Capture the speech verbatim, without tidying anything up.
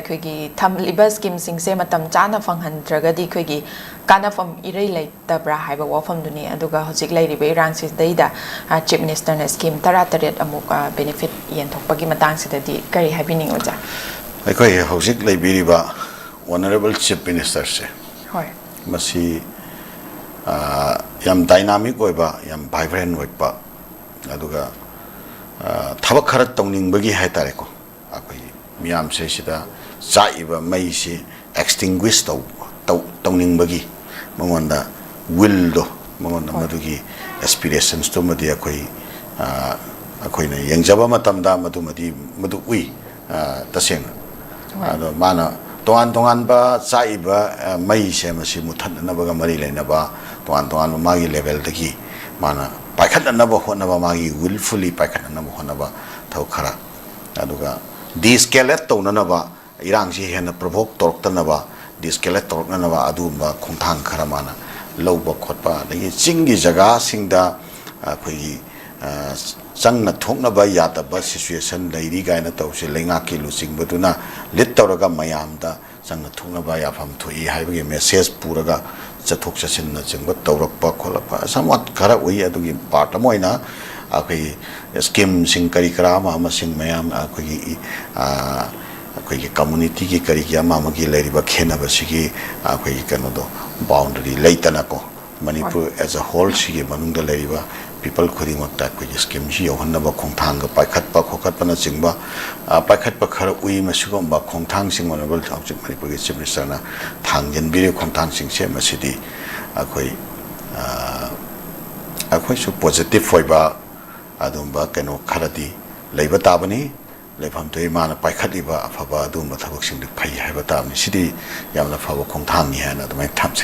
ꯑꯩꯈꯣꯏꯒꯤ ꯊꯝꯂꯤꯕ ꯁ꯭ꯀꯤꯝꯁꯤꯡꯁꯦ ꯃꯇꯝ ꯆꯥꯅ ꯐꯪꯍꯟꯗ꯭ꯔꯒꯗꯤ ꯑꯩꯈꯣꯏꯒꯤ ꯀꯥꯟꯅꯐꯝ ꯏꯔꯩ ꯂꯩꯇꯕ꯭ꯔꯥ ꯍꯥꯏꯕ ꯋꯥꯐꯝꯗꯨꯅꯤ꯫ ꯑꯗꯨꯒ ꯍꯧꯖꯤꯛ ꯂꯩꯔꯤꯕ ꯏꯔꯥꯡꯁꯤꯗꯩꯗ, ꯑ, ꯆꯤꯐ ꯃꯤꯅꯤꯁꯇꯔꯅ ꯁ꯭ꯀꯤꯝ ꯇꯔꯥꯇꯔꯦꯠ ꯑꯃꯨꯛ, ꯑ, ꯕꯦꯅꯤꯐꯤꯠ ꯌꯦꯟꯊꯣꯛꯄꯒꯤ ꯃꯇꯥꯡꯁꯤꯗꯗꯤ ꯀꯔꯤ ꯍꯥꯏꯕꯤꯅꯤꯡꯉꯤ, ꯑꯣꯖꯥ? ꯑꯩꯈꯣꯏ ꯍꯧꯖꯤꯛ ꯂꯩꯕꯤꯔꯤꯕ ꯑꯣꯅꯔꯦꯕꯜ ꯆꯤꯐ ꯃꯤꯅꯤꯁꯇꯔꯁꯦ, ꯍꯣꯏ꯫ ꯃꯁꯤ, ꯑ, ꯌꯥꯝ ꯗꯥꯏꯅꯥꯃꯤꯛ ꯑꯣꯏꯕ, ꯌꯥꯝ ꯚꯥꯏꯕ꯭ꯔꯦꯟ ꯑꯣꯏꯕ, ꯑꯗꯨꯒ, ꯑ, ꯊꯕꯛ ꯈꯔ ꯇꯧꯅꯤꯡꯕꯒꯤ ꯍꯥꯏ ꯇꯥꯔꯦꯀꯣ, ꯑꯩꯈꯣꯏ ꯃꯤꯌꯥꯝꯁꯦ ꯁꯤꯗ ꯆꯥꯛꯏꯕ ꯃꯩꯁꯤ ꯑꯦꯛꯁꯇꯤꯡꯒ꯭ꯋꯤꯁ ꯇꯧ-, ꯇꯧ-, ꯇꯧꯅꯤꯡꯕꯒꯤ ꯃꯉꯣꯟꯗ ꯋꯤꯜꯗꯣ, ꯃꯉꯣꯟꯗ ꯍꯣꯏ꯫ ꯃꯗꯨꯒꯤ ꯑꯦꯁꯄꯤꯔꯦꯁꯟꯁꯇꯨꯃꯗꯤ ꯑꯩꯈꯣꯏ, ꯑ, ꯑꯩꯈꯣꯏꯅ ꯌꯦꯡꯖꯕ ꯃꯇꯝꯗ ꯃꯗꯨꯃꯗꯤ ꯃꯗꯨ ꯎꯏ, ꯑ, ꯇꯁꯦꯡꯅ꯫ ꯍꯣꯏ꯫ ꯑꯗꯣ ꯃꯥꯅ ꯇꯣꯉꯥꯟ ꯇꯣꯉꯥꯟꯕ ꯆꯥꯛꯏꯕ, ꯑ, ꯃꯩꯁꯦ ꯃꯁꯤ ꯃꯨꯠꯊꯠꯅꯅꯕꯒ ꯃꯔꯤ ꯂꯩꯅꯕ ꯇꯣꯉꯥꯟ ꯇꯣꯉꯥꯟꯕ ꯃꯥꯒꯤ ꯂꯦꯚꯦꯜꯗꯒꯤ ꯃꯥꯅ ꯄꯥꯏꯈꯠꯅꯅꯕ ꯍꯣꯠꯅꯕ, ꯃꯥꯒꯤ ꯋꯤꯜꯐꯨꯜꯂꯤ ꯄꯥꯏꯈꯠꯅꯅꯕ ꯍꯣꯠꯅꯕ ꯊꯕꯛ ꯈꯔ, ꯑꯗꯨꯒ ꯗꯤꯁꯀꯦꯂꯦꯠ ꯇꯧꯅꯅꯕ, ꯏꯔꯥꯡꯁꯤ ꯍꯦꯟꯅ ꯄ꯭ꯔꯣꯚꯣꯛ ꯇꯧꯔꯛꯇꯅꯕ, ꯗꯤꯁꯀꯦꯂꯦꯠ ꯇꯧꯔꯛꯅꯅꯕ ꯑꯗꯨꯒꯨꯝꯕ ꯈꯣꯡꯊꯥꯡ ꯈꯔ ꯃꯥꯅ ꯂꯧꯕ ꯈꯣꯠꯄ, ꯑꯗꯒꯤ ꯆꯤꯡꯒꯤ ꯖꯒꯥꯁꯤꯡꯗ ꯑꯩꯈꯣꯏꯒꯤ, ꯑ, ꯆꯪꯅ ꯊꯣꯛꯅꯕ ꯌꯥꯗꯕ ꯁꯤꯆꯨꯋꯦꯁꯟ ꯂꯩꯔꯤ ꯀꯥꯏꯅ ꯇꯧꯁꯦ, ꯂꯩꯉꯥꯛꯀꯤ ꯂꯨꯆꯤꯡꯕꯗꯨꯅ ꯂꯤꯠ ꯇꯧꯔꯒ ꯃꯌꯥꯝꯗ ꯆꯪꯅ ꯊꯣꯛꯅꯕ ꯌꯥꯐꯝ ꯊꯣꯛꯏ ꯍꯥꯏꯕꯒꯤ ꯃꯦꯁꯦꯖ ꯄꯨꯔꯒ ꯆꯠꯊꯣꯛ ꯆꯠꯁꯤꯟꯅꯆꯤꯡꯕ ꯇꯧꯔꯛꯄ ꯈꯣꯠꯂꯛꯄ somewhat ꯈꯔ ꯎꯏ꯫ ꯑꯗꯨꯒꯤ ꯄꯥꯔꯠ ꯑꯃ ꯑꯣꯏꯅ ꯑꯩꯈꯣꯏꯒꯤ ꯁ꯭ꯀꯤꯝꯁꯤꯡ ꯀꯔꯤ ꯀꯔꯥ ꯑꯃ ꯑꯃꯁꯤꯡ ꯃꯌꯥꯝ ꯑꯩꯈꯣꯏꯒꯤ, ꯑ, ꯑꯩꯈꯣꯏꯒꯤ ꯀꯝꯃꯨꯅꯤꯇꯤꯒꯤ ꯀꯔꯤꯒꯤ ꯑꯃ ꯑꯃꯒꯤ ꯂꯩꯔꯤꯕ ꯈꯦꯠꯅꯕꯁꯤꯒꯤ ꯑꯩꯈꯣꯏꯒꯤ ꯀꯩꯅꯣꯗꯣ, ꯕꯥꯎꯟꯗꯔꯤ ꯂꯩꯇꯅꯀꯣ, ꯃꯅꯤꯄꯨꯔ as a whole ꯁꯤꯒꯤ ꯃꯅꯨꯡꯗ ꯂꯩꯔꯤꯕ ꯄꯤꯄꯜ ꯈꯨꯗꯤꯡꯃꯛꯇ ꯑꯩꯈꯣꯏꯒꯤ ꯁ꯭ꯀꯤꯝꯁꯤ ꯌꯧꯍꯟꯅꯕ ꯈꯣꯡꯊꯥꯡꯒ ꯄꯥꯏꯈꯠꯄ ꯈꯣꯀꯠꯄꯅꯆꯤꯡꯕ, ꯑ, ꯄꯥꯏꯈꯠꯄ ꯈꯔ ꯎꯏ꯫ ꯃꯁꯤꯒꯨꯝꯕ ꯈꯣꯡꯊꯥꯡꯁꯤꯡ ꯑꯣꯅꯔꯦꯕꯜ ꯍꯧꯖꯤꯛ ꯃꯅꯤꯄꯨꯔꯒꯤ ꯆꯤꯐ ꯃꯤꯅꯤꯁꯇꯔꯅ ꯊꯥꯡꯖꯤꯟꯕꯤꯔꯤꯕ ꯈꯣꯡꯊꯥꯡꯁꯤꯡꯁꯦ ꯃꯁꯤꯗꯤ ꯑꯩꯈꯣꯏ, ꯑ, ꯑꯩꯈꯣꯏꯁꯨ ꯄꯣꯖꯤꯇꯤꯚ ꯑꯣꯏꯕ ꯑꯗꯨꯒꯨꯝꯕ ꯀꯩꯅꯣ ꯈꯔꯗꯤ ꯂꯩꯕ ꯇꯥꯕꯅꯤ꯫ ꯂꯩꯐꯝ ꯊꯣꯛꯏ꯫ ꯃꯥꯅ ꯄꯥꯏꯈꯠꯂꯤꯕ ꯑꯐꯕ ꯑꯗꯨꯒꯨꯝꯕ ꯊꯕꯛꯁꯤꯡꯗꯨ ꯐꯩ ꯍꯥꯏꯕ ꯇꯥꯕꯅꯤ꯫ ꯁꯤꯗꯤ ꯌꯥꯝꯅ ꯐꯕ ꯈꯣꯡꯊꯥꯡꯅꯤ ꯍꯥꯏꯅ ꯑꯗꯨꯃꯥꯏꯅ ꯊꯝꯖꯒꯦ꯫